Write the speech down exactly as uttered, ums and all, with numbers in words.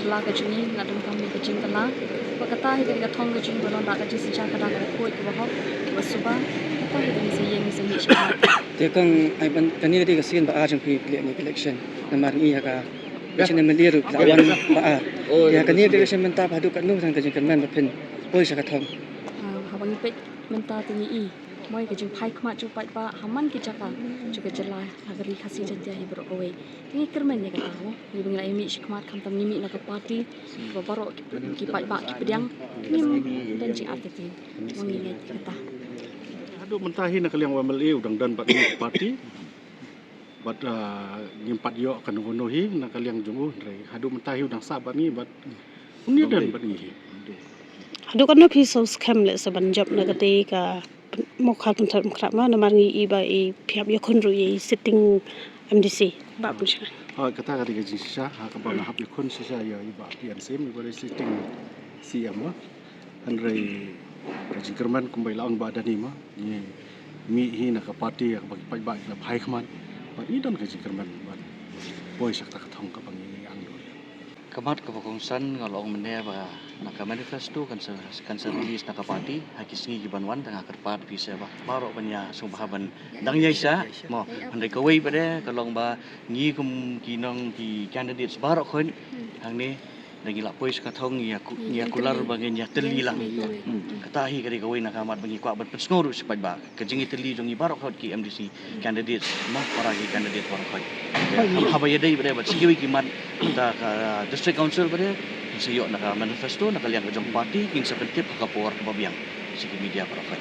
La ka jong ngi la donkam ïa ka jingkylla. Ba kata hi ka dei ka thong ka jong ngi ba long da ka jingshisha, ka da kaba khuid, kaba hok, kaba suba. Kata hi ka dei ngi sa ïeng, ngi sa mih shakhmat. Te kong ai ban, kane ka dei ka sien ba ar jong phi phi leh ïa ka election. Namar ngi ïa ka election M L A ruh la wan ba ar. Te kane ka election mynta ba haduh katno tang ka jingkyrmen ba phin poi sha ka thong? Ah, haba ngi peit mynta te ngi i, mo, ïa ka jingphai khmat jong u paidbah ha man ki jaka jong ka jylla, ha ka ri Khasi Jaiñtia hi baroh kawei. Te ngi kyrmen ïa kata, mo. Ngi ba ngi la ïa mih shakhmat, khamtam ngi mih na ka party ba baroh ki, ki paidbah ki pdiang. Te ngim don jingartatien, mo, ngi ngeit ïa kata. Haduh mynta hi na ka liang u M L A u dang don bad ngi ka party. Bad, ah, ngim pat ïoh kano kano hi na ka liang jong u, hynrei haduh mynta hi u dang sah bad ngi bad un ïa don bad ngi hi. Haduh katno phi sngewskhem leh sa ban jop na katei ka Mawkhar Pynthor Umkrah, mo, namar ngi i ba i phi hap ïakhun ruh ïa i sitting M D C, Bah Pynshngaiñ? Ha, kata ka dei ka jingshisha, ha kaba nga hap ïakhun shisha ïa i Bah T N Syiem, i ba dei sitting C M, mo. Hynrei ka jingkyrmen kumba i la ong Bah Danny, mo, ngi mih hi na ka party ïa kaba ki paidbah ki la phai khmat. Bad ngi don ka jingkyrmen ban poi sha kata ka thong kaba ngi ang duh. Ka mat kaba kongsan nga la ong mynne ba na ka manifesto kan sa, kan sa release na ka party ha ki sngi ki ban wan. Tang ha kyrpad phi sa ba baroh ban ïa sngewbha ban dang ïaishah, mo. Hynrei kawei pat de ka long ba ngi kum ki nong ki candidates baroh khoit hangne, da ngi la poi sha ka thong ngi ïa ku-, ngi ïa kular ba ngin ïa tylli lang. Hmm. Kata hi ka dei kawei na ka mat ba ngi kwah ban pynsngew ruh sha paidbah. Ka jingïatylli jong ngi baroh khoit ki M D C candidates, mo, para ki candidate baroh khoit. Haba ïadei bad, bad sa kiwei ki mat da ka District Council bad, ngin sa ïoh na ka manifesto na ka liang ka jong party, ngin sa pyntip ha ka por kaba biang sha ki media baroh khoit.